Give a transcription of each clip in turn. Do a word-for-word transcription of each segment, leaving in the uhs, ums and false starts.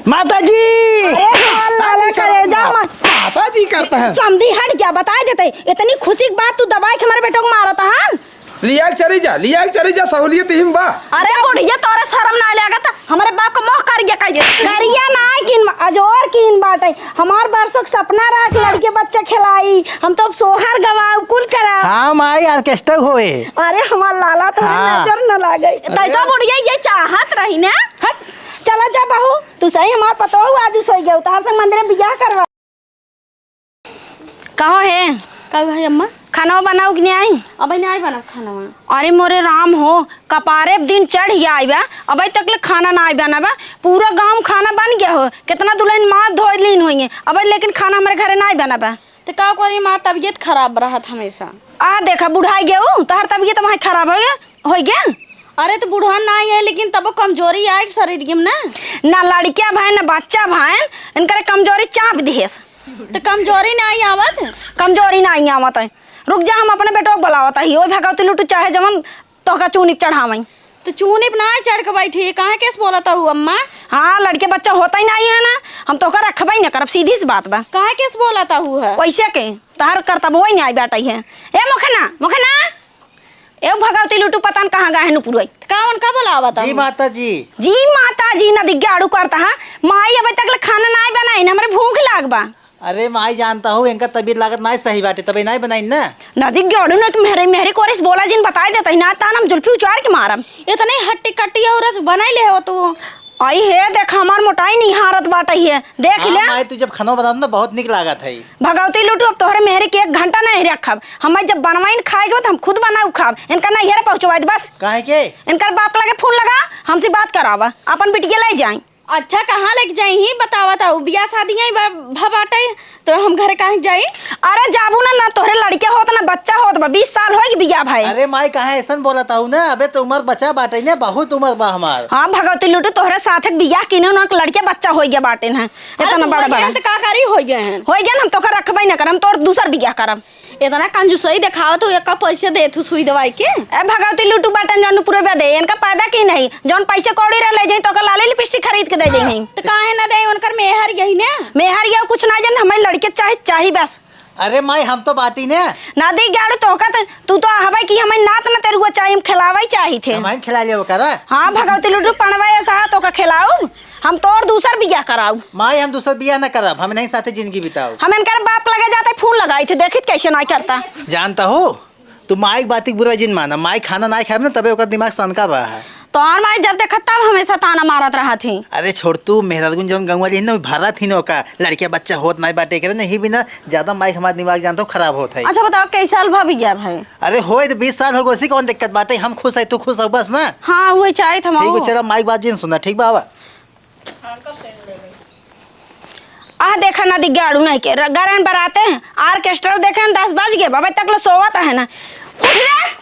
माता जी। अरे हमार लाला करेजा, माता जी करता है। समधी हट जा, बताइ देते। इतनी खुशी की बात तू दबाइ के हमरे बेटो को मारत है। लिया के चली जा, लिया के चली जा, सहूलियत ही में बा। अरे बुढ़िया, तोरे शरम नाहीं लागत? हमरे बाप का मुँह करिया कइ दे। करिया नाहीं किन, अजोर किन बाटे। हमार बरसों के सपना रहा कि लड़के बच्चे खिलाई, हम तो अब सोहर गवाऊ कुल करा। हाँ माई, orchestra होए। अरे हमार लाला तो हाँ। नजर न लागे। तै तो बुढ़िया ये चाहत रही ना। हट, चला जा बहू, तू सही हमार पतोहू आजु सोइ गयो, तोहर से मंदिर में बियाह करवा। कहो हे? का है अम्मा? खाना बनाउ कि नाहीं? अबे नाहीं बना खाना। अरे मोरे राम हो, कपारे दिन चढ़ आइ बा, अबे तक ले खाना नाहीं बना बा। पूरा गाँव में खाना बन गया हो, कितना दुल्हन माथ धोइ लीन होइहैं, अबे लेकिन खाना हमरे घरे नाहीं बना बा। तो का करी माँ, तबियत खराब रहत हमेसा। आ देखा बुढ़ाइ गयो, तोहर तबियत वहीं खराब होइ गया, होइ गया। अरे तो बुढ़ा नाहीं है, लेकिन तबो कमजोरी आइ शरीर में ना। ना लड़किया भएन, ना बच्चा भएन, इनकरे कमजोरी चाप दिहेस। तो कमजोरी नाहीं आवत? कमजोरी नाहीं आवत है। रुक जा, हम अपने बेटवा के बुलावत ही। ओए भगवती लुटू, चाहे जवन तोहका चूनी पे चढ़ावई। तो चूनी पे ना चढ़ के बैठी, काहे केस बोलत हऊ अम्मा? हाँ, लड़के बच्चा होतै नाहीं है ना, हम तोहका रखबे न करब, सीधी सी बात बा। काहे केस बोलत हऊ है? वैसे के, तोहर करतबवै नाहीं बाटै है। ए मोखना, मोखना, ए भगवती लुटू पता न कहाँ गए हैं नुपुरवई। का उनका बुलावत जी हऊ? माता जी। जी माता जी, नदी गाड़ू करता है। माई अबे तक ले खाना नाहीं बनाइन, हमरे भूख लाग बा। अरे माई, जानता हूँ, इनका तबीयत लागत नाहीं सही बाटे, तबे नाहीं बनाइन ना। नदी गाड़ू ना कि मेहरे, मेहरे कोरिस बोला जिन बताइ देता ही ना, तान हम जुल्फी उचार के मारब। इतनी हट्टी कट्टी औरत बनाइ ले हो तू। आई हे, देख हमार मोटाई निहारत बाटै है, देख हाँ ले। माई, तू जब खाना बनात ना बहुत निक लागत है। भगवती लुटू, अब तोहरे मेहरे के एक घंटा नाहीं रखब। हम जब बनवाइन खाए के बाद हम खुद बनाउ खाब। इनका नैहर पहुँचवाइ दे बस। काहे के? इनकर बाप के लगे फोन लगा, हमसे बात करावा, अपन बिटिया ले जाए। अच्छा, कहाँ लेके जाई ही बतावत हऊ? बियाह शादी यहीं बा-, भा बाटे, तो हम घरे काहे जाई? अरे जाबू ना, ना तोहरे लड़के होत ना बच्चा होत बा, बीस साल होइगे बियाह भए। अरे माई, काहे ऐसन बोलत हऊ ना? अबे तो उमर बचा बाटे ने, बहुत उमर बा हमार। हाँ भगवती लुटू, तोहरे साथे बियाह किने ना लड़के बच्चा होइ गया बाटे ना, अरे इतना तो बड़ा होइ बड़ा। गए तो का करी, होइ गए हैं। होइ गए ना, हम तोहका रखबे ना करब, हम तोर दूसर बियाह करब। इतना कंजूसई देखावत हो, एक्का पैसे देत हो सुई दवाई के? ए भगवती लुटू बाटन जानू पूरे बदे, इनका पैदा की नहीं, जौन पैसे कौड़ी रह ले जाई तो ओकर लाली लिपस्टिक खरीद के दे दे नहीं। तो काहे ना दे, उनकर मेहर यही ने। मेहर यह कुछ ना जान, हमें लड़के चाहे, चाही बस। अरे माई, हम तो बाटी ने। ना दी गाड़ू तो का, तू तो हवे कि हमें नात न तेरुआ चाही, हम खिलावे चाही थे। हमें खिला ले ओकरा। हाँ भगवती लुटू पणवा ऐसा तो का खिलाऊ। हम तोर दूसर बियाह कराऊ। माई, हम दूसर बियाह न करब, हम इनहीं साथे जिंदगी बिताऊ। हम इनकर बाप लगे जाते फोन लगाई थे, देखित कैसे नाहीं करता। जानता हो, तू माई के बात के बुरा जिन माना, माई खाना नाहीं खाएब ना तबे ओकर दिमाग सनका बा है। तोर माई जब देखत तब हमेसा ताना मारत रहत ही। अरे छोड़ तू, मेहरारू जौन गंगवा जी न भरत ही न ओका, लड़किया बच्चा होत नाहीं बाटे करे नहीं बिना ज्यादा माई हमार दिमाग जानता हो खराब होत है। अच्छा बताओ, कैसे साल भा बियाह भाई? अरे होए तो बीस साल हो गए, उसी कौन दिक्कत बाटे, हम खुश है, तू खुश हो बस ना। हाँ, वही चाहे था ठीक माऊ। है, चलो माई के बात जिन सुना, ठीक बाबा। आ देखा ना दी गाड़ू नहीं के र-, गरन बराते हैं, orchestra देखे हैं, दस बज गए, बाबा तक लो सोवत है ना। उठ रे।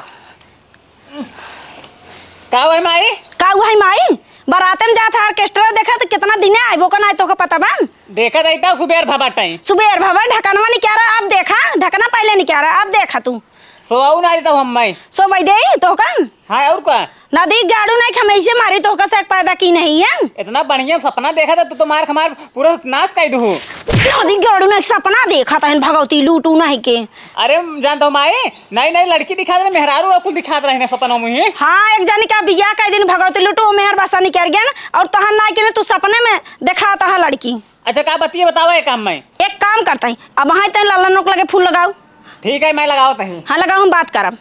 का हुआ माई? का हुआ है माई? बराते में जात है, orchestra देखा तो कितना दिन आए, वो कौन आए तो का पता बा? देखा जाता सुबेर भा बाटे। सुबेर भा बा, ढकनवा निकारा, अब देखा, ढकना पहले निकारा, अब देखा तू। सोवाऊ ना देता हूँ अम्मा। सोवाई दे तो का? हाँ, और का? नदी गाड़ू नहीं, हम ऐसे मारी तो का से पैदा की नहीं है। इतना बढ़िया सपना देखा था, तू तो मार खमार पूरा नाश कर दू। नदी गाड़ू नहीं, सपना देखा था, इन भगवती लूटू नहीं के। अरे, जानता हूँ माई, नई नई लड़की दिखा दे, मेहरारू और कुल दिखा दे रहे सपनों में ही। हाँ, एक जनी का बियाह कर दिन भगवती लूटू, मेहर बसा निकल गया ना, और तोहर ना के ना, तू सपने में देखा था लड़की। अच्छा, का बतिया बतावा एक काम में। एक काम करता है, अब वहाँ तय लाला नोक लगे फोन लगाऊ। ठीक है, मैं लगावत ही। हाँ, लगाओ, हम बात करब।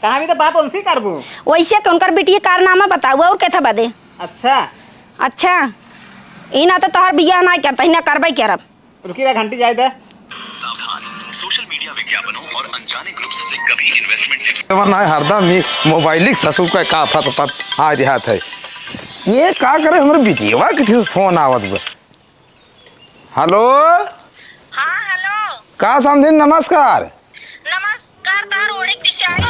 कहाँ भी तो बात उनसे करबू। वैसे के उनकर बिटिया कारनामा बताऊ और केथा बदे। अच्छा। अच्छा, ई ना तो तोहर बियाह ना करता ही, ना करबे करब। रुकी रे, घंटी जाए दे। सावधान, सोशल मीडिया विज्ञापनों और अनजाने ग्रुप्स से कभी इन्वेस्टमेंट टिप्स। खबर ना है, हरदम ही मोबाइल ससुर का, का फत फत आ रहा था। ये का करे, हमरे बिटिया के ठीक फोन आवत बा। हेलो। हाँ, हेलो। का समधिन, नमस्कार। नमस्कार, तार ओढ़ी पिछाड़ी।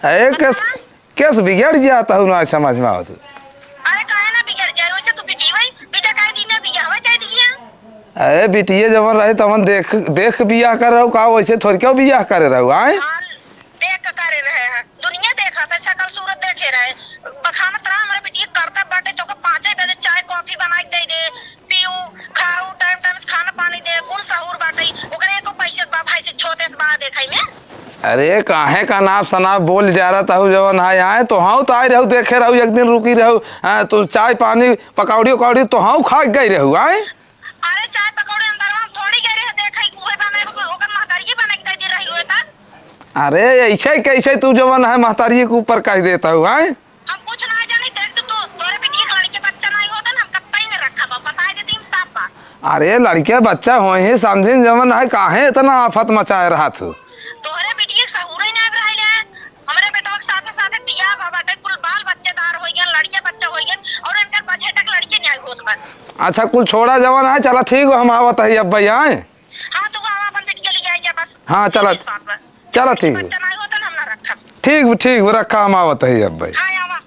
ए, केस, बतावा। केस बिगड़ जाता हूँ, ना समझ में आवत। अरे, काहे ना बिगड़ जाए? वैसे तू बिटिया भाई, बिटिया काहे दिन में बियाह हुआ, काहे दिया? अरे, बिटिया जवन रहे, तवन देख, देख के बियाह कर रहू का? वैसे थोड़ी क्यों बियाह करे रहू, आए? हाँ, देख के करे रहे हैं। दुनिया देखत है, शकल सूरत देखे रहे। बखानत रहा, हमरे बिटिया करता बाटे, तो ओके पाँचे बजे चाय कॉफी बना के दे दे, पीऊ। अरे, काहे का नाप सनाप बोल जा रहा तहु जवन है, आए तो हाँ तो आए रहू, देखे रहू, एक दिन रुकी रहू, हाँ, तू चाय पानी, पकौड़ी उकौड़ी तो हाँ खा के गई रहू, आए? अरे, चाय पकौड़ी अंदर हम थोड़ी गए रहे, देखे कि उहे बनाए, ओकर, ओकर महतारी बनाए के दे रही होए ता। अरे, ऐसे कैसे तू जवन है महतारी के ऊपर कह देता हूँ, आए? हम कुछ ना जानी, देख तो, तो, तोरे बेटी के लड़के बच्चा नहीं होता ना, हम कतई न रखब, अब बताए देती हम साफ बात। अरे, लड़के बच्चा होए हैं, समझिन जवन है, काहे इतना आफत मचाए रहा तू? तोहरे बिटिया के सहूरे ना रहले। हमरे बेटवा के साथे साथे बियाह भा बाटे, कुल बाल बच्चेदार होइ गए, लड़के बच्चा होइ गए, और इनकर बजहटा के लड़के नहीं होत बा। अच्छा, कुल छोड़ा जवन है, चला ठीक हो, हम आवत है अब भाई आए। हाँ, तू आवा, अपन बिटिया ले आए जा बस। हाँ, चला। सीधी सी बात बा। चला, ठीक बा। बच्चा नहीं होता ना, हम ना रखब। ठीक बा, ठीक बा, रखा, हम आवत है अब भाई। हाँ, आवा।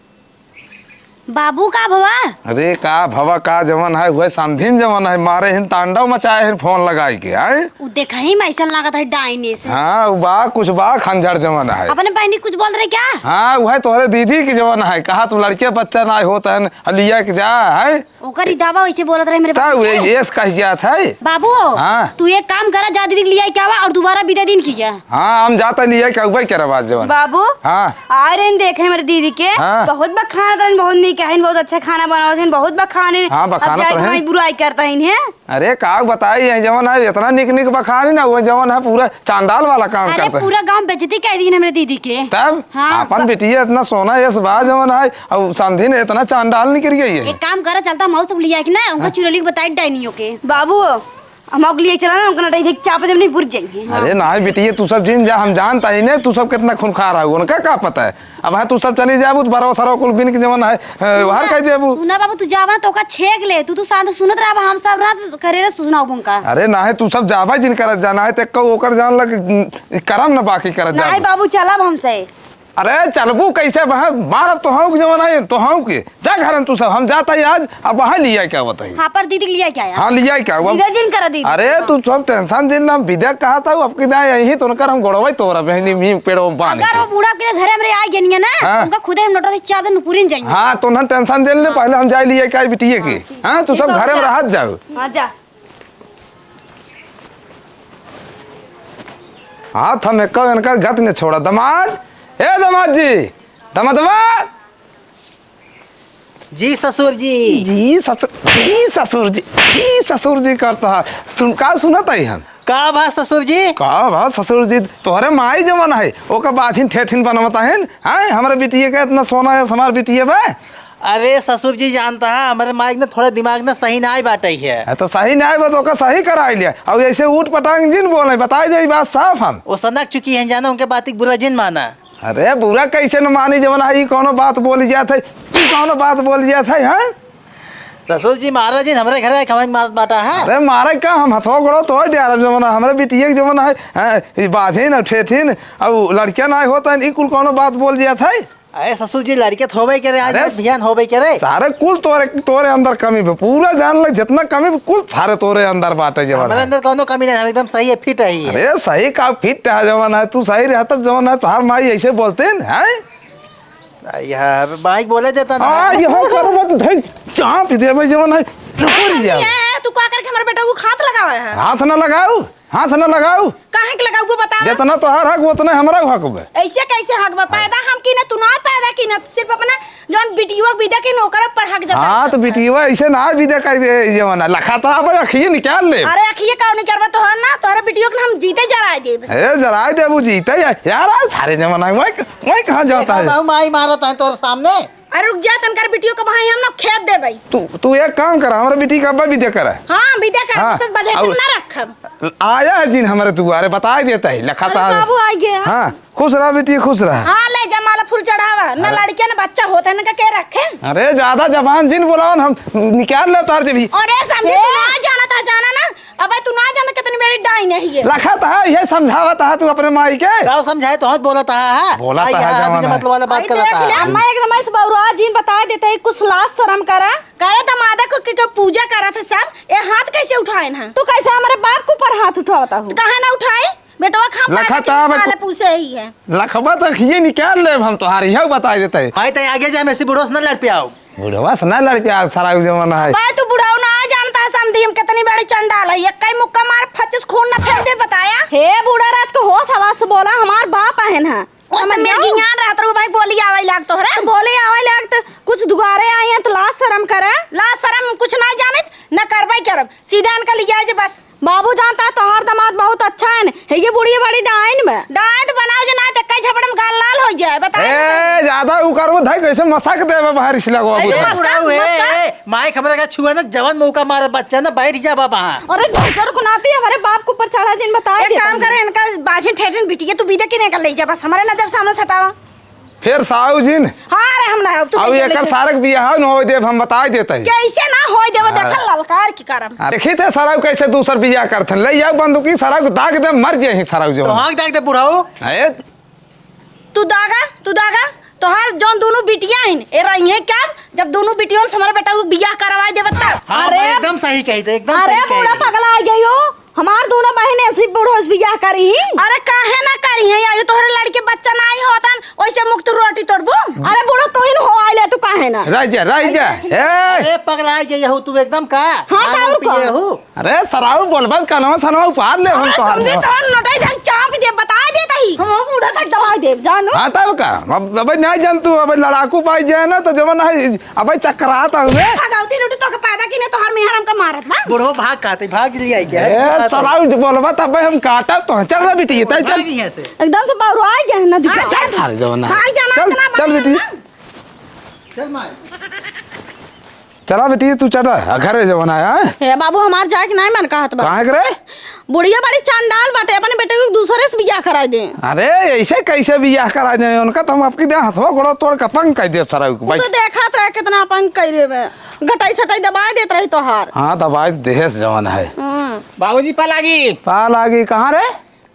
बाबू का भवा? अरे का भवा का जवन है, वह समधिन जवन है, मारे हिन तांडव मचाए हिन फोन लगाई के, आए? उ देखही में ऐसन लागत है डाइने से। हाँ, उ बा, कुछ बा खंजर जवन है। अपने बहनी कुछ बोल रहे क्या? हाँ, वह तोहरे दीदी की जवन है, कहा तू लड़के बच्चा ना होत है, लिया के जा, है? ओकर ही दावा वैसे बोलत रहे मेरे तब बाबू वे के। यस कह जात है। बाबू, हाँ। तू एक काम करा, जा दीदी के लिया के आवा और दोबारा बिदा दिन की जा। हाँ, हम जाता लिया के आउबे करे बात जवन। बाबू, हाँ। आ रहे हैं देखे मेरे दीदी के, हाँ। बहुत बखान रहन, बहुत नीक है, बहुत अच्छा खाना बनावत हैं, बहुत बखाने। हाँ, अब बखानत जाए रहन। हमारी बुराई करता है इन्हें। अरे, का बताई, ये जवन है, इतना निक निक बखानी ना, वो जवन है, पूरा चांडाल वाला काम अरे, करता है। पूरा गांव बेइज्जती कर दी ना मेरे दीदी के। तब? हाँ, अपन बा- बिटिया इतना सोना यस बा जवन है, अब समधिन इतना चांडाल निकल गई है। एक काम करा, चलता हम सब लिया के ना, उनका हाँ। चुरैली के बताई डाइनियों के। बाबू, हम ओके लिए चला ना, उनका नटाई देख चाप जब नहीं बुर जाएंगे। अरे ना बिटिया, तू सब जिन जा, हम जानता ही नहीं, तू सब कितना खूनखार है, उनका का पता है। अब हाँ, तू सब चली जाबू, तो बरवा सरवा कुल बिन के जवन है, अ, बाहर कर देबू। सुना बाबू, तू जाबा ना, तो ओका छेक ले। तू, तू शांत सुनत रहा, हम सब रात करे रे सुनाओ उनका। अरे ना है, तू सब जाबा जिन करत जाना है, ते को ओकर जान लग, उम, करम न बाकी करत ना है जाबू। बाबू, चलब हमसे। अरे चलबू कैसे, वहाँ मारत तो हूँ जवन है, तो हूँ के। जा घर में तू सब, हम जाता ही आज, अब वहाँ लिया क्या बताई। हाँ, पर दीदी के लिया क्या है? हाँ, लिया क्या हुआ? दीदा जिन करा दीदी। अरे तू सब टेंशन जिन, हम विदा कहा था, अब की ना यही तो उनकर हम गोड़वे तोरा बहनी मी पेड़ों में बांध अगर के। वो बूढ़ा के घरे हमरे आ गए ना, हाँ। उनका खुदे हम नोटा से चादर नुपुरिन जाएंगे। हाँ, तो ना टेंशन दे ले, हाँ। पहले हम जाए लिए क्या बिटिए के। हाँ, ठीक। हाँ, तू ठीक सब है, घरे में जा। रहत जाओ। हाँ, जा। हाथ हम एक इनकर गत ने छोड़ा। दमाद, ए दमाद जी, दमादवा। जी ससुर जी। जी ससुर, जी ससुर जी, जी ससुर जी करता है। सुन, का सुनत है हम? का भा ससुर जी? का भा ससुर जी, तोहरे माई जवन है, ओका बाझिन ठेठिन बनवता है, हैं? हमरे बिटिये का इतना सोना है, हमार बिटिये बा। अरे ससुर जी, जानता है, हमरे माई के ना थोड़ा दिमाग ना सही नाई बाटे है। हाँ, तो सही नाई बा, तो ओका सही कराई लिया। और ऐसे ऊट पटांग जिन बोले, बताई दे बात साफ हम। वो सनक चुकी हैं, जाना उनके बात की बुरा जिन माना। अरे बुरा कैसे न मानी, जवन है, ई कौनो बात बोली जात है, तू कौनो बात बोली जात है, हाँ? ससुर जी, महाराज जी, हमरे घरे कमाई मारत बाटा है। अरे मारे का, हम हथवा गोड़ो तोड़ दिया, जवन है, हमरे बिटिये के जवन है, हाँ, ई बाझिन, ठेठिन, और लड़किया ना होता है, ई कुल कौनो बात बोल जात है। अरे ससुर जी, लड़के तो होबे करे, आज अरे मत बिहान होबे करे। सारे कुल तोरे, तोरे अंदर कमी बे, पूरा जान ले जितना कमी बे, कुल सारे तोरे अंदर बाटे जवन हमारे है। अंदर कौनो कमी नहीं, हम एकदम सही है, फिट है ये। अरे सही का फिट है जवन है, तू सही रहता जवन है, तोहार माई ऐसे बोलते हैं, हैं? आ, यह माइक बोले देता ना। आ, यहाँ कर मत धई, चाप देबे जवन है, रुको ये जा। है, तू का करके हमारे बेटा को हाथ लगावा है? हाथ ना लगाऊ। हाथ न लगाऊ। काहे के लगाऊ, वो बतावा? जितना तोहार हक, उतने हमरा हक बा। ऐसे कैसे हक बा? हाँ। पैदा हम की ना, तू ना पैदा की ना, तू सिर्फ अपना जौन बिटियो के विदा के ना, ओकरा पर हक जता हाँ, है। तो बिटियो ऐसे ना विदा कर दे, ये वाला लखा तो अब अखिए निकाल ले। अरे अखिए का निकालबा तोहर ना, तोहरे बिटियो के ना हम जीते जराए देब। ए, जराए देबू जीते या-, यार, आज सारे जमाना में वही, वही कहाँ जाता है? देखा था, माई मारत है तोरे सामने। अरे रुक जा, तनकर बिटियो के भाई हम ना खेत देबै। तू, तू एक काम कर, हमरा बिटी का अब्बा विदा करा। हाँ, विदा कर, हाँ, सब बजट और ना रखब। आया है जिन हमारे दुआरे, बताई देता है, लखा अरे था। बाबू आ गया। हाँ, खुश रहा बिटी, खुश रहा। हाँ, ले जा माला फूल चढ़ावा, ना अरे। लड़किया ना बच्चा होता है, ना के रखे। अरे ज्यादा जबान जिन बोलावन, हम निकाल ले तार जब ही। अरे समझे, तू ना जाना था, जाना ना, अबे तू ना जानत कितनी बड़ी डाइन है ये। लखत है, ये समझावत है तू अपने माई के। का समझाए तो हत बोलत है, है? बोलत आई है है, जवन अभी है। मतलब वाला बात आई करत देख है। ले, अम्मा एकदम ऐसे बौरा जिन बता देते हैं, कुछ लाज शर्म करा। करे दमादा को के, के पूजा करत है सब, ये हाथ कैसे उठाए ना? तू कैसे हमारे बाप के ऊपर हाथ उठावता हो? कहाँ ना उठाए? बेटवा खा लखत पाले है, के पाले पूछे ही है। लखबा तक ये निकाल ले, हम तोहार यह बता देते हैं। भाई तय आगे जाए, मैं इसी बुढ़ो से ना लड़ पे आओ। बुढ़वा से ना लड़ पे आओ, सारा जमाना है। भाई तू बुढ़ाऊ ना जानता है, समधी हम कितने बड़ी चंडाल है, एक्कै मुक्का मार, फचिस खून न फेंक दे, बताया। हे बूढ़ा राज को होश हवास से बोला, हमार बाप आहिन है। ओ, समझ तो मेरे गयो? ज्ञान रहत रहू भाई, बोली आवै लाग तोहरे। तो बोली आवै लाग तो कुछ दुआरे आई हैं तो लाज शरम करे। लाज शरम कुछ ना जानित, न करबै करब। सीधा इनका लिया जे बस। बाबू जानता है तोहार दामाद बहुत अच्छा है न। हे ये बुढ़िया बड़ी डाइन बा। डाइन तो बनाओ जे ना, तो कई झपड़ में गाल लाल हो जाए, बता। ए, ज्यादा उ करबो धई कैसे मसक देबे बाहर इस लगवा ए, बुढ़ा। मसका, बुढ़ाऊ, ए, मसका। ए, माइक हमरा का छुआ ना, जवान मौका मारे बच्चा ना, बैठ जा बाबा। अरे डॉक्टर को नाती हमारे बाप के ऊपर चढ़ा दिन बता एक दे काम करे, इनका बाझिन ठेठिन बिटिया तू बीदे के नहीं कर ले जा, बस हमारे नजर सामने से हटावा। फिर साहू जी ने हाँ, अरे हम ना, अब तू अब कैसे एकर लेके सारक बियाह न होय देब, हम बताई देत ही। कैसे ना होय देब, हाँ। देखल ललकार की करम। अरे देखी थे सराऊ कैसे दूसर बियाह करथन, ले जाओ बंदूकी सराऊ को दाग दे, मर जाही सराऊ जो। तो हाँक दाग दे बुढ़ाऊ। अरे तू दागा, तू दागा, तोहार जौन दोनों बिटिया हिन, ए रही हैं क्या? जब दोनों बिटियों से हमारा बेटा को बियाह करवा देब तब। हाँ, अरे मैं एकदम सही कही थे, एकदम अरे सही कही बूढ़ा थे। पगला आ गई हो। हमार दोनों बहिन ऐसी बूढ़ो से बियाह करी। अरे काहे ना करी है, आयु तोहरे लड़के बच्चा ना आई होतन, ओइसे मुक्त रोटी तोड़बू। अरे बूढ़ो तोहिन हो आइले तू काहे ना? रह जा, रह जा। ए! अरे पगला गई हो तू एकदम का? हाँ, दारू तो और का? पिए हो? अरे सराऊ बोलबा, कनवा सनवा उपार ले हम अरे तोहार समझे में। तोहर नटाई धन चाप दे, बता दे तही। हाँ, बूढ़ा तक दवाई दे, जानो। हाँ, तब का? अब, अब नहीं जान तू, अब लड़ाकू पाई जाए ना, तो जवन है, अबे चक्करात हवे। भगवती लुटी तोके पैदा की ने तोहर मेहर हमका मारत बा। बुढ़वा भाग कहते, भाग लिया क्या? ए, सराऊ जो बोलबा तब हम काटा तो। चल रे बिटिया, तै चल। भाग यहाँ से। एकदम से बौराई गया है ना, हाँ, दिखा। चल थारे जवन है। भाग जाना चल, इतना चल बड़ा बिटिया। ना। चल माई। चला बिटिया, तू चला, आ, घरे जवन आया है। हे बाबू, हमार जाए के नाहीं मन कहत बा। काहे के रे? बुढ़िया बड़ी चंडाल बाटे, अपने बेटे को दूसरे से बियाह कराई दे। अरे, ऐसे कैसे बियाह कराई दे? उनका तो हम आपकी दे हथवा गोड़ो तोड़ के अपंग कर देब सराऊ के तू भाई। तो देखत रहे कितना अपंग कर देबे। गटाई सटाई दबाए देत रही तोहार। हाँ, दबाए देहेस जवन है। हाँ। बाबूजी, पा लागी। पा लागी, कहाँ रे?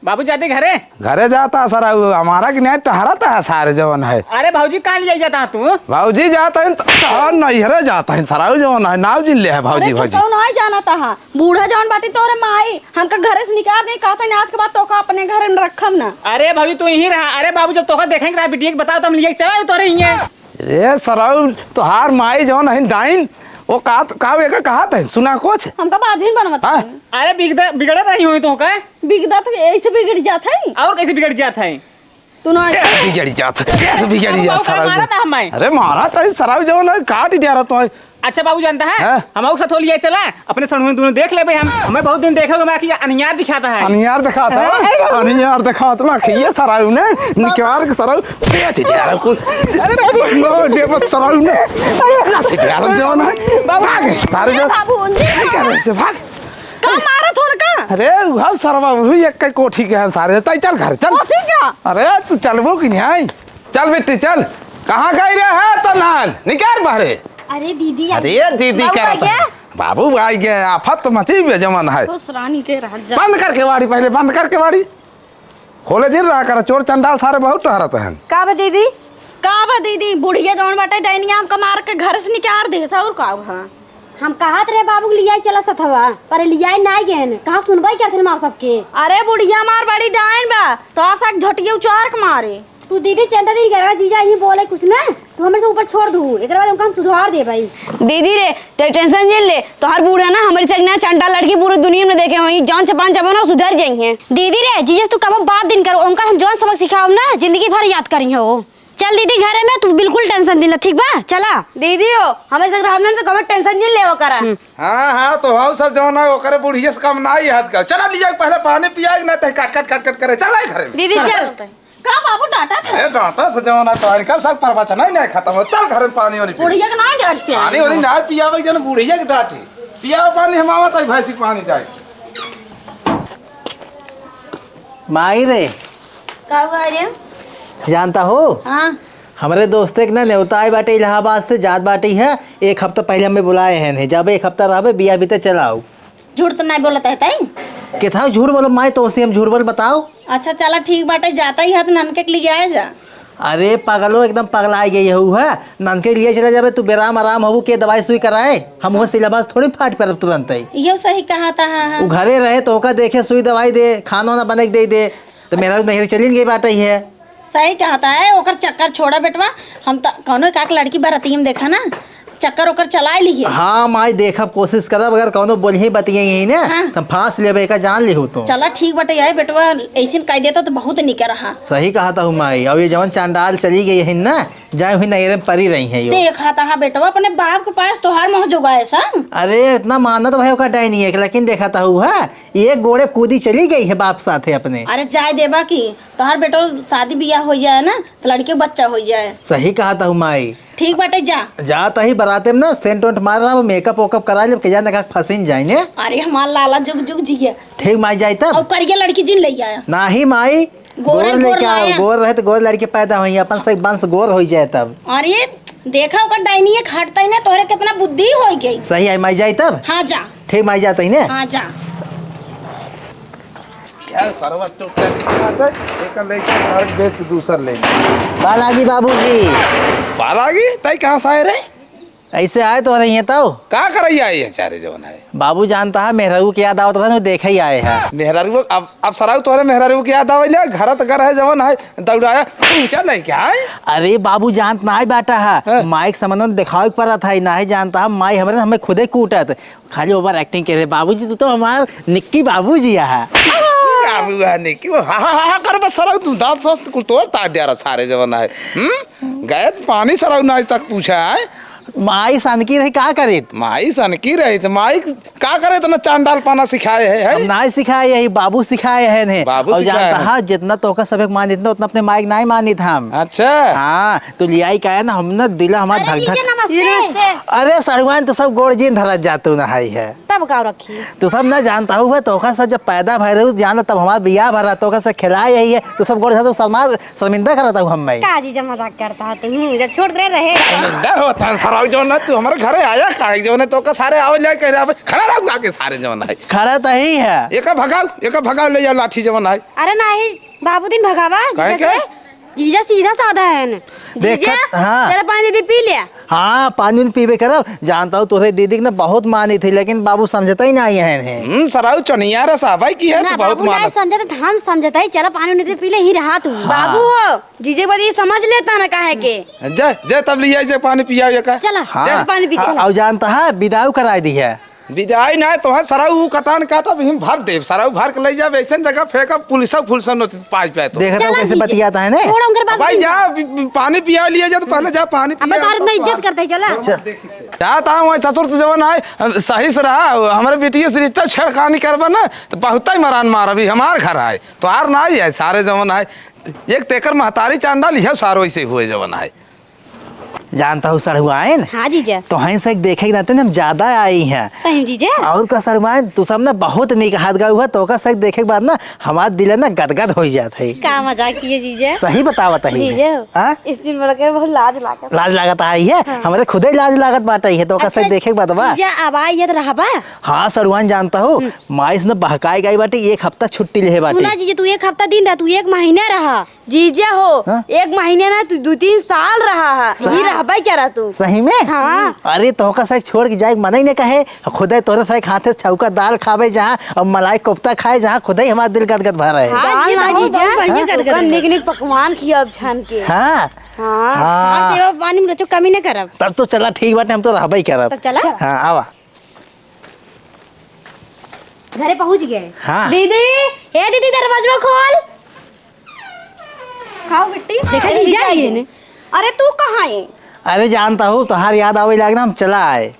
बाबू जाते घरे? घरे जाता सराऊ, हमारा कि नहीं टहरता है सारे जवन है। अरे भौजी, कहाँ लिया जाता तू? भौजी जाता है, त-, तोहर नैहरे जाता है सराऊ जवन है, नाव जिन ले है भौजी, अरे भौजी। कौन आई जाना तहा? बूढ़ा जवन बाटी तोरे माई, हमका घरे से निकाल दे, कहता है आज के बाद तोका अपने घरे में रखम ना। अरे भौजी तू यहीं रहा। अरे बाबू जब तोका देखेंगे रहा बिटिया के बताओ तो हम लिए चला तोरे यहीं। रे सराऊ, तोहार माई जवन है डाइन, वो का, का एका कहत है, सुना कुछ? हमका बाझिन बनवत हाँ? है। अरे बिगड़ा, बिगड़त रही हुई तो का? बिगड़ा तो ऐसे बिगड़ जात है। और कैसे बिगड़ जात है? तू ना ए, बिगड़ जात, ए, बिगड़ अब जात, बाबू का सराऊ। मारा था हमें? अरे मारा था, सराऊ जवन है, काट ही दिया रहा तो है। अच्छा बाबू जानता है, हाँ? हम और साथ हो लिया चला, अपने सड़हुए दोनों देख लेबे हम। हमें बहुत दिन देखे हुए कि अनियार दिखाता है। अनियार दिखाता है? अरे, अरे, अनियार दिखाता है, खइए सराऊ ने, निकाल के सराऊ, बेच दिया कुल। अरे बाबू। नो, ये मत सराऊ ने। बेच दिया जवन है। बाबू। भाग, सारे अरे जो। बाबू, उनसे नहीं कर रहे से, भाग। का मारत हो का? अरे, उहा सरवा, वही एक के कोठी के हैं सारे। तै चल घर, चल। कोठी का? अरे, तू चलबो कि नहीं आई? चल बेटी, चल। कहाँ गई रहे है तो नाल? निकाल बाहरे। अरे दीदी, अरे दीदी बाबू कर आ गया? बाबू आ गया, आफत तो मची हुई जमन है। खुश रानी के रह जा। बंद कर केवाड़ी पहले, बंद कर केवाड़ी। खोले दिन रहा कर, चोर चंडाल सारे बहुत टहरत हैं। का बा दीदी? का बा दीदी? बुढ़िया जौन बाटे डैनिया हमका मार के घर से निकाल दे, और का बा? हम कहत रहे बाबू के लियाई चला सथवा, पर लियाई नाई गए न। कहाँ सुनबई करथिन मार सबके? अरे बुढ़िया मार बड़ी डाइन बा, तो आसा के झोटिया उचार के मारे। तू दीदी चंदा दीदी घर का जीजा यहीं बोले कुछ ना, तू हमें से ऊपर छोड़ दू, एकरे बाद उनका हम सुधार देबई। दीदी रे, ते टेंशन जिन ले, तोहर बूढ़ा ना हमरी से ना चंटा लड़की पूरी दुनिया में देखे होई, जौन चपान चपान ना सुधर जाई हैं। दीदी रे, जीजा तू कब बात दिन करो, उनका हम जौन सबक सिखाओ ना, जिंदगी भर याद करी हो। चल दीदी घरे में, तू बिल्कुल टेंशन जिन ले, ठीक बा? चला। दीदी हो, हमें से रहने तो कभी टेंशन जिन लेवा करा। हम्म। हाँ, हाँ, तो हम सब जौन है, ओकरे बुढ़िया से कम ना ही हाथ कर। चला, लिया पहले पानी पिया, ना तो काट, काट, काट, काट करे। चला घरे में। दीदी, चल। चल। का बाबू डांटा था? अरे डांटा से जौन है, तो इनका सब प्रवचन ही नहीं खत्म हो। चल घरे में पानी वानी पी। बुढ़िया के ना डांटते हैं। पानी वानी ना पियावे, जन बुढ़िया के डांटे। पिया पानी हम आवत है, भैंसी पानी जाए। माई रे। का हुआ रे? जानता हो? हाँ। हमरे दोस्ते के ना नेवता आए बाटे इलाहाबाद से, जात बाटे है। एक हफ्ता पहले हमें बुलाए हैं, नहीं जाबे, एक हफ्ता रहबे, बिया बीते चला आओ। झूठ तो नहीं बोलत है तई? कितना झूठ बोलो माई, तो उसे हम झूठ बोल बताओ। अच्छा चला ठीक बाटे, जाता ही हाथ ननके के लिए आए जा। अरे पगलो, एकदम पगला गई है। ननके के लिए चला जाबे, तू बेराम आराम हो के दवाई सुई कराए, हम वो सिलेबस थोड़ी फाट पर तुरंत ही। यो सही कहा था, हाँ, हाँ। वो घरे रहे तो ओका देखे, सुई दवाई दे, खाना वाना बने के दे दे। तो मेरा नहीं चली गई बात ही है। सही कहता है, ओकर चक्कर छोड़ा बेटवा। हम तो कौनो एकाक लड़की बरतिया में देखा ना, चक्कर ओकर चलाए लिहे। हाँ माई, देखब, कोशिश करब, अगर कौनो बोलिही बतियाई ही ना, हाँ। त हम फांस लेबे का, जान लिहू तू। चला ठीक बाटे, यार बेटवा ऐसन कह देता तो बहुत निक रहा। सही कहत हऊ माई, अब ये जवन चांडाल चली गई है ना, जाए हुई नैहरे में परी रही है यो। देखा था बेटवा, अपने बाप के पास तोहार मोह जोगाए सा। अरे इतना मानत भाई ओका डाइनी है, लेकिन देखा था हुआ, ये गोड़े कूदी चली गई है बाप साथे अपने। अरे जाए देबा की, तोहार बेटो शादी बियाह हो जाए ना, तो लड़के बच्चा हो जाए। सही कहत हऊ माई। ठीक बाटे, जा। जात ही बराते में ना सेंट वेंट मार रहा, मेकअप वेकअप करा लेब, के जाने का फंसिन जाए ने। अरे हमार लाला जुग जुग जिए। ठीक माई, जाई तब। और करिया लड़की जिन ले आया। नाही माई, गोर गोर ही गोर लेके आओ, लाया। गोर रहे तो गोर लड़की पैदा होई, अपन से वंश गोर होई जाए तब। अरे देखा ओकर डाइनिये हटता ही ना, तोहरे कितना बुद्धि होई गई। सही आई माई, जाई तब। हाँ जा। ठीक माई, जात ही ने। हाँ जा। क्या सरवा चुपचाप खा दे, एक लेके घर बेच के दूसर ले ले। पालागी बाबूजी। पालागी? तई कहाँ से आए रे? ऐसे आए तो रही है तब। का करैया आए हैं चारे जवन है? बाबू जानता है, मेहरारू के याद आवत रहा, देखे ही आए हैं। मेहरारू, अब, अब सराऊ तोहरे मेहरारू के याद आवे ले, घर त घर है जवन है, दौड़ाया, ऊंचा लेके आए। अरे बाबू जानत ना है बाटा है, हाँ। माइक समन में दिखावे के पड़त है, ना है जानता है, माई हमरे, हमें खुदे कूटत। खाली ओवर एक्टिंग के रहे। बाबूजी, तू तो हमार निक्की बाबूजी है। बाबू है निक्की, वो हा, हा, हा, हा कर बस सरऊ, तू दांत सस्त कुल तोड़ तार दिया रहा सारे जवन है। हम्म? गए तो पानी सरऊ ना आज तक पूछा है। माई सनकी रही, का करीत? माई सनकी रही, तो माई का करे इतना चांडाल पाना सिखाए है, है? हम ना सिखाए, यही बाबू सिखाए हैं ने। बाबू और सिखाए जानता हैं। है, जितना तोका सबक मान, इतना उतना अपने माइक नहीं मानित हम। अच्छा। हाँ, तो लियाई का है ना, हम ना दिला हमार अरे धक धक। जीजा, नमस्ते। नमस्ते। अरे सड़ुआन, तू सब गोड़ जिन धरत जातू ना है, है। तब का रखी? तू सब ना जानता हुआ, तोका सब जब पैदा भय रहू, जान तब हमार बियाह भरा, तोका सब खिलाए यही है, तू सब गोड़ धरत, शर्मा, शर्मिंदा करत हूँ हम मैं। का जीजा मजाक करता है तू? जब छोट रहे रहे। शर्मिंदा होता है सराऊ जो ना, तू हमारे घरे आया काहे जो ना, तोका सारे आवे ले कह रहा, खड़ा रहू आके सारे जो ना है। खड़ा तो ही है। एका भगाओ, एका भगाओ, ले जाओ लाठी जवन है। अरे नाही, बाबू दिन भगावा, काहे जीजा के? के? जीजा सीधा साधा है न। देखत, जीजा, हाँ। तेरा पानी दे पी लिया। हाँ, पानी उनी पीबे करब। जानता हूँ, तोहरे दीदी के ना बहुत मानी थी, लेकिन बाबू समझता ही नहीं है। हम्म, सराऊ चनिया रे साहब, भाई की है ना, तू बहुत बाबू ना मानत। समझता, धान समझता है, चला पानी उनी दे पी ले, ही रहा तू। हाँ। बाबू हो, जीजे बदी समझ लेता ना काहे के। जा, जा तब लिया, जा पानी पिया ये का। चला, हाँ। जा पानी पी, हाँ, चला। और जानता है, विदाई कराई दी है। विदाई ना, तोहे सराऊ ऊ कटान काटब, हिम भर देब, सराऊ भर के ले जाब, ऐसन जगह फेंकब, पुलिस फुलिस न पाई पाए तो। देख रहा हूँ चला कैसे जीजा। बतियाता है ने? छोड़ा उनकर बात भाई नहीं। जा, पी-, पी-, पानी पिया लिया जा, तो पहले जा पानी अब पिया। भारत में इज्जत करते ही चला। चल। जाता हूँ, ससुर तो जवन है, सही से रहा, हमारे बेटिया से इतना छेड़खानी करबा ना, तो बहुत ही मरान मार, अभी हमार घर आए, तो आर ना ही है, सारे जवन है, एक तेकर महतारी चांडाल, यह सारो ऐसे हुए जवन है। जानता हूँ सड़ुआइन? हाँ जीजा। तोहई से देखे के नाते ना हम ज्यादा आई हैं। सही में जीजा? और का सड़ुआइन, तू सब ना बहुत नीक हाथ गाऊ है, तोका से देखे के बाद ना हमार दिल ना गदगद हो जात है। का मजाक किए जीजा? सही बतावत है। जीजा, हाँ? इस दिन मोर के बहुत लाज लागत। लाज लागत आई है? हाँ। हमरे खुदे लाज लागत बाटे है, तोका से अच्छा, देखे के बाद बा। जीजा, अब आई है तो रहबा? हाँ सड़ुआइन जानता हूँ, हम्म। माई से ना बहकाई गई बाटे, एक हफ्ता छुट्टी ले बाटे। सुना जीजा, तू एक हफ्ता दिन रह, तू एक महीना रहा। जीजा हो, हाँ? एक महीने ना, तू दो तीन साल रहा है। सही? ये रहबे क्या रहा तू? सही में? हाँ। अरे, तोहका साथ छोड़ के जाए के मन ही नहीं कहे। खुदे तोरे साथ हाथे छौका दाल खावे जहाँ, और मलाई कोफ्ता खाए जहाँ, खुदे ही हमारा दिल गदगद भर रहे। हाँ, दाल ये ना तो जीजा। बहुत बढ़िया हाँ? गदगद ओकर है। निक निक पकवान खियाब छान के। हाँ। हाँ। हाँ। हाँ, सेवा पानी में रचो कमी न करब। तब तो चला ठीक बाटे, हम तो रहबे ही करब। तब चला। हाँ, आवा। घरे पहुँच गए। हाँ। दीदी, ए दीदी, दरवाजा खोल। खाओ बिट्टी। देखा जीजा आई है ने। अरे तू कहाँ है? अरे जानता हूँ, तोहार याद आवे लाग ना, हम चला आए।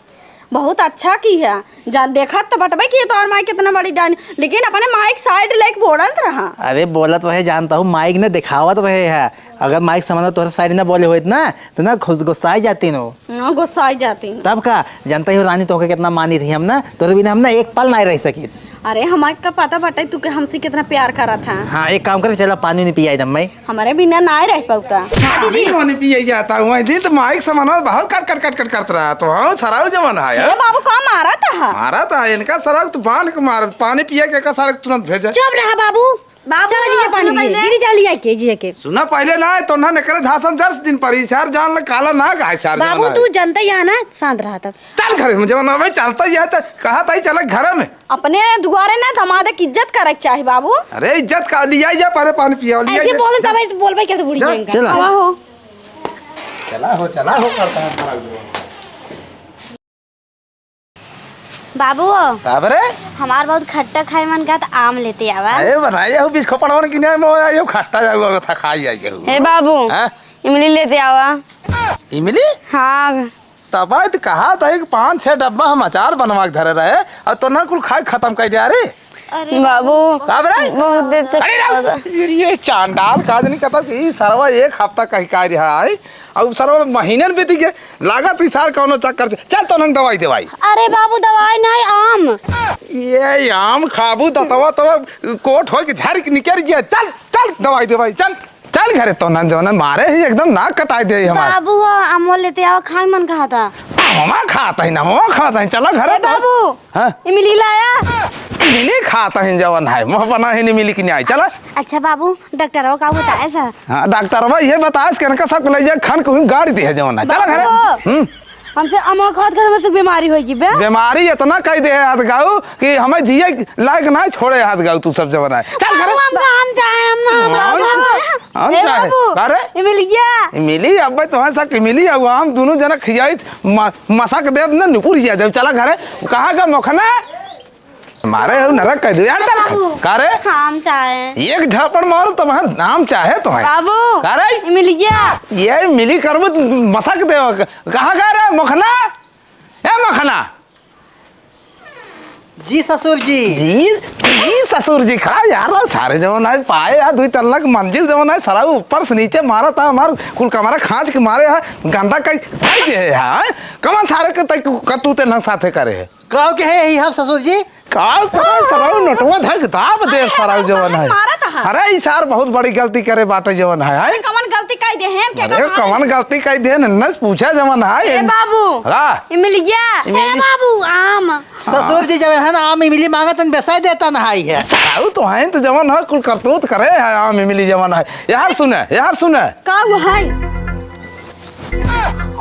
बहुत अच्छा की है। जा, देखत तो बटबे की तोहर माई कितना बड़ी डाइन, लेकिन अपने माई के साइड लेके बोलत रहा। अरे बोलत रहे, जानता हूँ, माई के ने दिखावत रहे है। अगर माई के सामने तोहरे साइड ना बोले होइत ना, तो ना खुश गुस्साई जाती नो। हाँ, गुस्साई जाती। तब का, जानता ही हो रानी, तोहके कितना मानी रही हम ना, तोहरे बिना हम ना एक पल नहीं रह सकी। अरे, हमारे का पता बाटे तू के हमसे कितना प्यार करत है। हाँ, एक काम करे, चला पानी नहीं पियाई दम मैं। हमारे बिना ना रह पाउता। हाँ, दीदी। पानी, पानी पिए जाता हूँ, दिन तो माइक सामान बहुत कट, कट, कट, कट करत रहा, तो हाँ, सराउ जवन है, ये हाँ? बाबू का मारा था? मारा था, इनका सराउ तो बांध के मार, पानी पिए के का सारे तुरंत भेजे। चुप रहा बाबू। बाबू, चला जीजा, पानी सुनो पिए। पहले। दीदी, चल लिया के, जीजा के। सुना पहले ना, तो ना निकले झांसम जर्स दिन पर ही, चार जान लग काला ना गाय, चार जान बाबू, है। तू जनता ही है ना, शांत रहा तब। चल घरे में, जवन अबे चलता ही है, तो कहा था ही चला घरे में। अपने दुआरे ना दमादे की इज्जत करे के चाही बाबू। अरे इज्जत का लिया जा, पहले पानी पिया, लिया ऐसे जा। बोले तब ऐसे बोलबे क्या तो बूढ़ी जा, जाएंगे। चला। आवा हो। चला हो, चला हो, करता है हमारा गुरु। बाबू हो, का बरे? हमार बहुत खट्टा खाए मन का, त आम लेते आवा। अरे बनाई जाऊ, बीस खोपड़वन की नहीं, मैं आयो खट्टा जाऊ, अब था खाई जाई जाऊ। हे बाबू, हाँ? इमली लेते आवा। इमली? हाँ। तब तो कहा था कि पाँच छह डब्बा हम अचार बनवा के धरे रहे, और तो ना कुल खाए खत्म कर दिया रे। अरे बाबू, का बरे? बहुत देर से अरे खा रहा। ये चांडाल का आदमी कहता कि ई सरवा एक हफ्ता कहीं का रहा है, और सरवा महीने में बीत गए, लागत ई सार कौनो चक्कर से। चल तो नंग दवाई देवाई। अरे बाबू, दवाई नहीं, आम। ये आम खाबू, दतवा तवा कोट होई के झर के निकल गया। चल, चल दवाई देवाई, चल। चल घरे तो नंग जौन मारे ही एकदम नाक कटाई दे हमार। बाबू, आमवा लेते आवा, खाए मन कहा था। आमवा खाता ही ना, आमवा खाता ही, चला घरे ए तो। बाबू, हाँ? इमली लाया? इमली खाता ही जवन है, मुँह बना ही नहीं मिली कि नहीं आई, चला। अच्छा बाबू, डॉक्टरवा का बताए सा? हाँ, डॉक्टरवा ये बताए कि इनका सब ले जाए, खान को गाड़ी दे है जवन है, चला घरे। बाबू, हम्म। हमसे अमवा खात खात हमसे बीमारी होई बे। बीमारी इतना कह दे है हाथ गाऊ कि हमें जिए लायक ना छोड़े हाथ गाऊ तू सब जवन है। चल घरे। बाबू, हम कहाँ हम जाए, हम ना, हम बाबू। हम ए चाहे। बाबू, अरे? इमलिया। इमली, अब तुम्हारे साथ इमली है, हम दोनों जना खियाई म-, मसक देव न निपुर जिया देव। चला घरे। कहाँ का मोखना? मारे हो नरक कह दे यार, चल। बाबू, का रे? हम चाहे। एक झापड़ मारो तो वहाँ नाम चाहे तो है। बाबू, का रे? इमलिया। ये मिली करबू तो मसक देव। कहाँ का रे मोखना? ए मोखना। जी ससुर जी। जी, जी ससुर जी, खड़ा यार, सारे जवन है, पाए यार, दुई तल्ला के मंजिल जवन है, सारा ऊपर से नीचे मारा था, हमार कुल कमरा खाँच के मारे है, गंदा कई, कई दे है, हाँ? कमन सारे के तक कतूते न साथे करे है। काव के है यही हम ससुर जी? काव करे, सारा नटवा धक दाब दे, सारा जवन है। मारा था। अरे, ई सार बहुत बड़ी गलती करे बाटे जवन है, हैं? कमन गलती कई दे हैं, के अरे, कमन? कमन गलती कई दे हैं, नन्नस पूछा जवन है, ए बाबू, हाँ। इमलिया। इमली- ए बाबू, आम। ससुर जी जब है ना आम इमली मांगत तन बेसाय देता नहाई है। साउ तो हैं तो जवन है कुल करतूत करे है आम इमली जवन है। यार सुने, यार सुने। का वो है?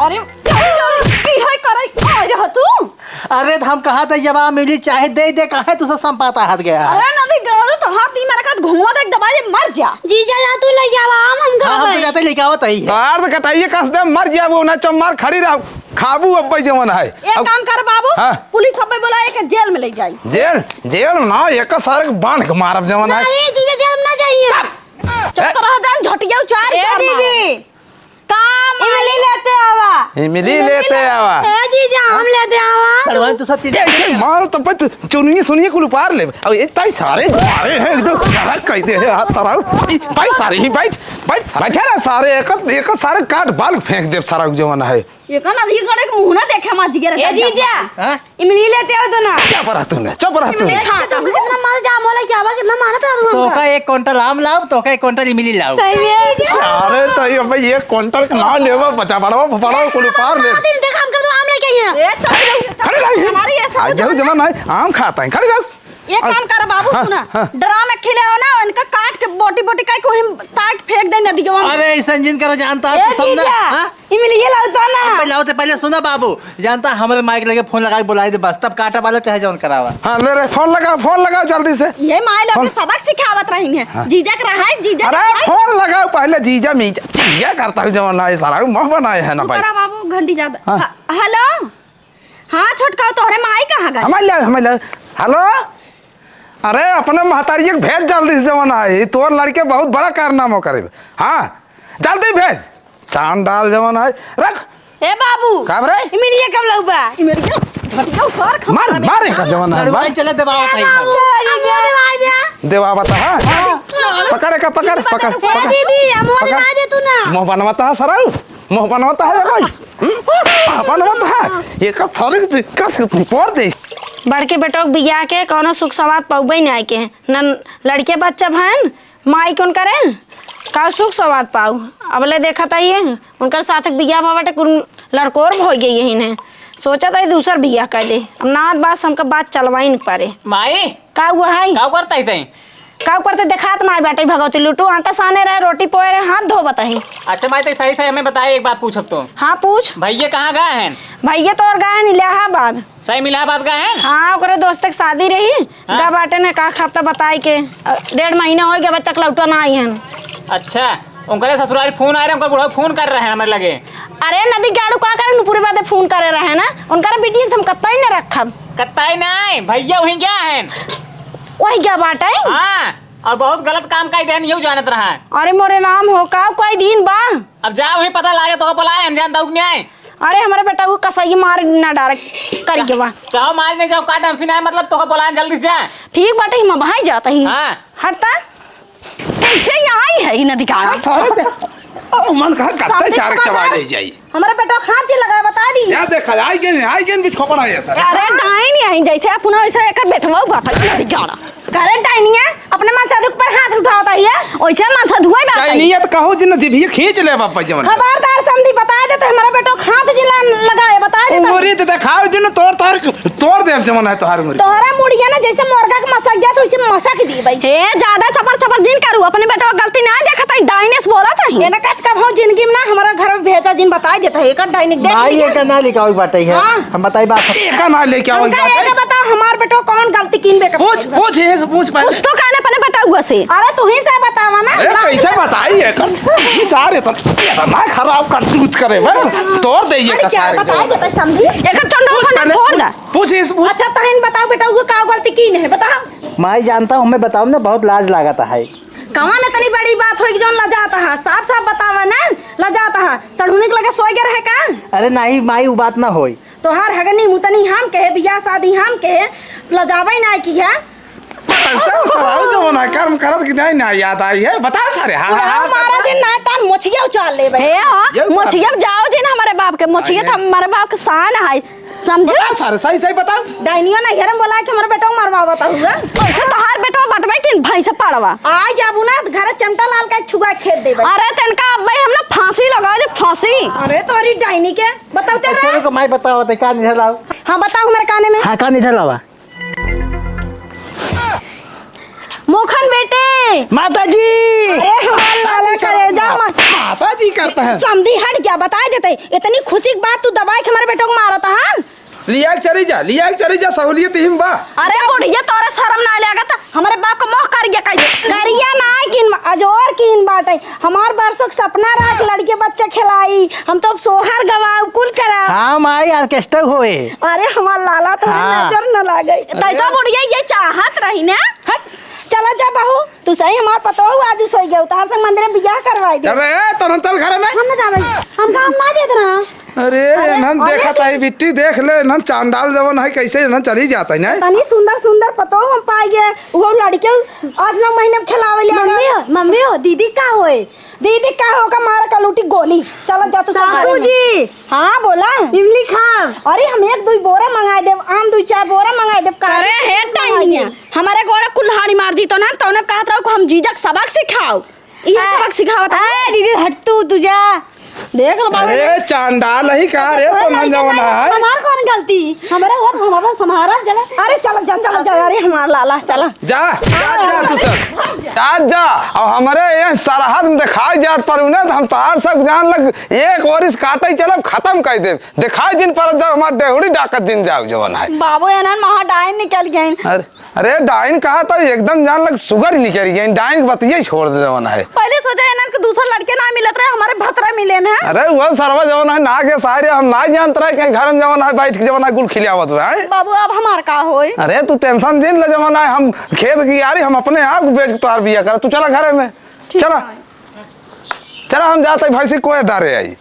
अरे, की है करे? आ रहा तू? अरे तो हम कहा था जब आम इमली चाहे दे दे, काहे तू सब संपाता हाथ गया? अरे नदी गाड़ू तो हाथ दी मेरा का घुमा दे दबाई मर जा। जीजा जा तू ले जावा आम हम हाँ, हम तो खावे। जाते लेके आवत ही है। तार तो कटाइए कस दे मर जा वो ना चम्मार खड़ी रहो। खाबू अब्बे जवन है। एक अब काम कर बाबू, हाँ। पुलिस अब्बे बोला एक जेल में ले जाई। जेल? जेल ना, एक सारे के बांध के मारब जवन है। नहीं, जीजा जेल में ना जाइए। चुप ए? रह जान, झटिया उचार ए कर मार। दीदी, का मार? इमली लेते आवा। इमली लेते आवा। ए जीजा, हम लेते आवा। सड़वाइन तो सब चीज कैसे मारो तो बच, चुनिए सुनिए कुल उपार ले। अब इतना ही सारे मारे हैं एकदम, क्या कहते हैं हाथ तराऊ। ई, बैठ सारे ही, बैठ, बैठ, बैठे ना सारे, एक, एक सारे काट बाल फेंक दे सारा जवन है। ये का नदी गड़े के मुंह ना देखे मार जिगर ए जीजा, हाँ? इमली लेते हो तो ना। चुप रह तूने, चुप रह तूने। इमली खा, तुमको कितना मार जाम होला, क्या हुआ, कितना मानत रहा तू हमका? तोका एक कुंटल आम लाओ, तोका एक कुंटल इमली लाओ। सही में? अरे तो ये भाई एक कुंटल के नाम लेवा, बचा बड़वा, बड़वा कुल उपार ले। दिन देख हमका तू आम लेके आई है। ए, चल, चल, चल। अरे नहीं। हमारी ये सब आ जाओ जमा नहीं, आम खाता है, खड़े जाओ। ये अब काम कर बाबू, हाँ, सुना। हाँ। ड्राम में खिले हो ना, इनका काट के बोटी बोटी काट के वहीं ताक फेंक दे नदिया में। अरे ऐसा जिन करो जानता है ए तू सब ना, जीजा, हाँ? इमलिए लाओ तो ना। अबे लाओ तो पहले सुना बाबू, जानता हमरे माइक लगे फोन लगा के बुलाई दे बस, तब काटा वाला चाहे जौन करावा। हाँ, ले रे, फोन लगाओ, फोन लगाओ जल्दी से। ये माई लोग फोन। सबक सिखावत रही है। हाँ। जीजा के रहा है, जीजा अरे, के रहा है। फोन लगाओ पहले, जीजा मीजा, जीजा करता हूँ जवन है सारा, मुँह बनाए है ना भाई। करा बाबू, घंटी ज्यादा। हाँ। ह-, हेलो। हाँ, छोटका, तोहरे माई कहाँ गए? हमारे ले, हमारे ले। हेलो। अरे, अपने महतारिया के भेज जल्दी से जवन है, तोर लड़के बहुत बड़ा कारनामा करे। हाँ, जल्दी भेज। चांद डाल जवन है, रख। ए बाबू, का रे? इमलिया कब लउबा? इमलिया, झटिया उतार, खा मार, मारे। मारे का जवन है, लड़वाई मार। चले देवावत है, ए बाबू, अमवा देवाई दे। देवावत है? हाँ। पकड़ का, पकड़, पकड़, ए पकड़। दीदी, अमवा पकड़। देवाई दे तू ना। मुँह बनवाता है सराऊ, मुँह बनवाता है भाई। हम्म? बनवाता है। ये का सारे के कस के पोर दे। बड़के बेटोक बियाह के कौनो सुख सवाद पउबे नहीं आए के। न लड़के बच्चा भएन, माई कौन करे? का सुख सवाद पाऊ? अबले देखत आइए, उनकर साथ के बियाह भवा बाटे, कुल लड़कोर हो गई यही ने। सोचत आई दूसर बियाह कर दे। अब नात बात हमका बात चलवाई न पारे। माई! का हुआ है? का करत ही तई? का करत ही देखात ना बाटे भगवती लुटू, आटा साने रहे, रोटी पोए रहे, हाथ धोवत ही। अच्छा माई, तई सही सही हमें बताए, एक बात पूछब तो। हाँ, पूछ। भैया कहाँ गए हैं? भैया तोर गए हैं इलाहाबाद। सही में इलाहाबाद गए हैं? हाँ, ओकरे दोस्त के शादी रही, हाँ। गा बाटे ने का हफ्ता बताए के, अ, डेढ़ महीना हो गया, अबे तक लौटा ना आई हैं। अच्छा, उनकरे ससुराल फोन आ रहे हैं, उनकर बुढ़ऊ फोन कर रहे हैं हमारे लगे। अरे नदी गाड़ू का करे, नुपुरी बाते फोन करे रहे ना, उनकर बिटिया के हम कतई न रखब। कत्ताई नाई, भइया वहीं गया है। वही गया बाटे? हाँ, और बहुत गलत काम कइ देन, यहू जानत रहा है। अरे मोरे राम हो, का कोई दिन बा? अब जाओ ही पता लागे, तोका बोलाए अनजान दौग नहीं आए। अरे हमरे बेटवा कसई मार ना डारे करी के बा। चाहो मार नहीं जाओ, का डम्फी ना है, मतलब तोका बोलाए जल्दी से जा। ठीक बाटे, हम भाई जात ही। हाँ। हटता। कैसे यहाँ आई है इन अधिकारा? सारे बे-, ओ, मन कहा करता है, सारे सारे चबा ले जाई। हमारे बेटवा खांसी लगा, बता दी। या देखा, आई गेन, आई गेन बीच खोपड़ा है सर। अरे डाइन यहीं जैसे अपना वैसे एकर बेटवा हुआ था, इन अधिकारा। करे डाइनिया, अपने मन साधु पर हाथ उठावत है ये। ओइसे मन साधु ही बात है। डाइनिया तो कहो जिन जीभिया खींच ले बापा जवन। खबरदार समधी, बता दे तो हमारा बेटो खांसी जिला लगाए, बता दे तो। उंगरी तो दिखाओ जिन तोर तोर तोर देव जवन है तोहार उंगरी। तोहरा मुड़िया ना जैसे मुर्गा के मसक जात वैसे मसक दी भाई। हे ज्यादा चपर चपर जिन करू, अपने बेटो गलती ना देखत है, डाइनेस बोलत है। ये ना कहत कब हो जिंदगी में ना हमारा घर में भेजा जिन बता देता है, एकर डाइनिक देख भाई लिया। एका ना लेके आओ बाटे है। हाँ। हम बताई बात। एका ना लेके आओ हमका बाटे। एका बताओ हमार बेटो कौन गलती कीन बेटा। पूछ, पूछ, ये से पूछ पहले। कुछ तो कहने पने बेटा हुआ से। अरे तू ही से बतावा ना। अरे ला। कैसे बताई है कर? ये सारे तो इतना खराब कर दूध करे बे। तोड़ दे ये अरे का क्या सारे बताई को। देता समधी? एकर चंडो पूछ से पहले, फोड़ पूछ, दा। पूछ इस, पूछ। अच्छा तहिन बताओ बेटा वो का गलती कीन है बताओ। माई जानता हूँ मैं बताऊँ ना बहुत लाज लागत है। कवन इतनी बड़ी बात होई कि जौन लजात हा? साफ साफ बतावा ना, लजात हा। सढ़ुनी के लगे सोए गए रहे का? अरे नहीं माई, उ बात ना होई। तोहार हगनी मुतनी हम कहे, बियाह शादी हम कहे, लजावे ना की है। बताओ तो सराउ जवन है, कर्म करत कि नहीं ना याद आई है, बताओ सारे। हाँ, हाँ, हाँ, हाँ, मारा बताओ। दिन ना तान मोछिया उचाल लेबे। हे, हाँ, ये बात मोछिया है। जाओ जिन हमारे बाप के, मोछिया आइए। तो हमारे बाप के शान है। समझे? बताओ सारे, सही, सही बताओ। डाइनिया नैहर में बोला के हमरे बेटवा मरवावत हुआ। कैसे तोहार बेटवा बटवे कि भैंस पड़वा? आ जाबू ना, घर चमटा लाल का छुआ खेत देबे। अरे, तनका अब भाई हम ना फांसी लगाओ जे फांसी। अरे, तोरी डाइनी के। बताओ तेरा। अच्छा, रुको, मैं बताओ, ते कान इधर लाओ। हाँ, बताओ हमारे काने में। हाँ, कान इधर लावा। मोखन बेटे। माता जी। अरे, हमार लाला करेजा मा-, माता जी करता है। समधी हट जा, बताए देते। इतनी खुशी की बात तू दबाए के हमारे बेटो को मारत है, हाँ? लिया के चली जा, लिया के चली जा, सहूलियत ही में बा। अरे बुढ़िया, तोरे शर्म ना लागत? हमरे बाप का मोह करिया कह दे। करिया ना किन, अजोर किन बाटे। हमार बरसों के सपना रहा कि लड़के बच्चे खिलाई, हम तो अब सोहर गवाऊ कुल करा। हाँ माई, ऑर्केस्ट्रा होए। अरे हमार लाला तो हाँ। नजर न लागे। तै तो बुढ़िया ये चाहत रही ना। हट, चला जा बहू, तू सही हमार पतोहू आजू सोई गयो, तहार संग मंदिर में बियाह करवाई दे। चल रे, तोरन चल घर में। हम ना जावे, हमका हम ना देत रहा। अरे, अरे, इन्हन अरे, देखत आई बिट्टी, देख ले, इन्हन चांडाल जवन है, कैसे इन्हन चली जाता है, नहीं? तनी सुंदर सुंदर पतोह हम पाई गए, वो लड़के आठ नौ महीने में खिलावे ले आवे। मम्मी हो, मम्मी हो, दीदी का होए? दीदी का होगा, मार का लूटी गोली। चल जा तू सासू जी। हाँ, बोला। इमली खाब। अरे, हम एक दुई बोरा मंगाए देब, आम दुई चार बोरा मंगाए देब, काहे अरे, हे कुछ मंगाए टाइनिया, देब? हमारे गोड़ा कुल्हाड़ी मार दी तो ना, तौने कहत रहो कि हम जीजा के सबक सिखाओ। इहे आ, सबक सिखावत है। ए, दीदी, हट तू, तू जा। देख लो बाबू। अरे, चांडाल ही का रे, अरे, तो मन जवन है। हमार कौन गलती? हमारे होत, हम अपन संभारा जला। अरे, चल जा, चल जा, अरे, हमार लाला, चल। जा, जा, जा तू सब। जा, जा। अब हमारे ये सरहद में दिखाई जात पर उन्हें, तो हम तार सब जान लग, एक ओरिस काटे चलब, खत्म कर दे। दिखाई जिन पर जब हमार डेहुड़ी डाकत जिन जाओ जवन है। बाबू, एनन महा डाइन निकल गए। अरे, अरे, डाइन कहा तो एकदम जान लग सुगर ही निकल गई, डाइन के बतिये छोड़ दे जवन है। पहले सोचा इन्हन के दूसर लड़के ना मिलत रहे, हमारे भतरा मिले न। अरे, वो सरवा जवन है ना के सारे हम ना जानत रहे कि घर में जवन है बैठ के जवन है गुल खिलावत हुआ है। बाबू, अब हमार का होई? अरे, तू टेंशन जिन ले जवन है, हम खेत की यारी हम अपने आप को बेच के तोहार बिया कर, तू चला घरे में, ठीक चला। है। चला, हम जाते भैंसी कोई डारे आई।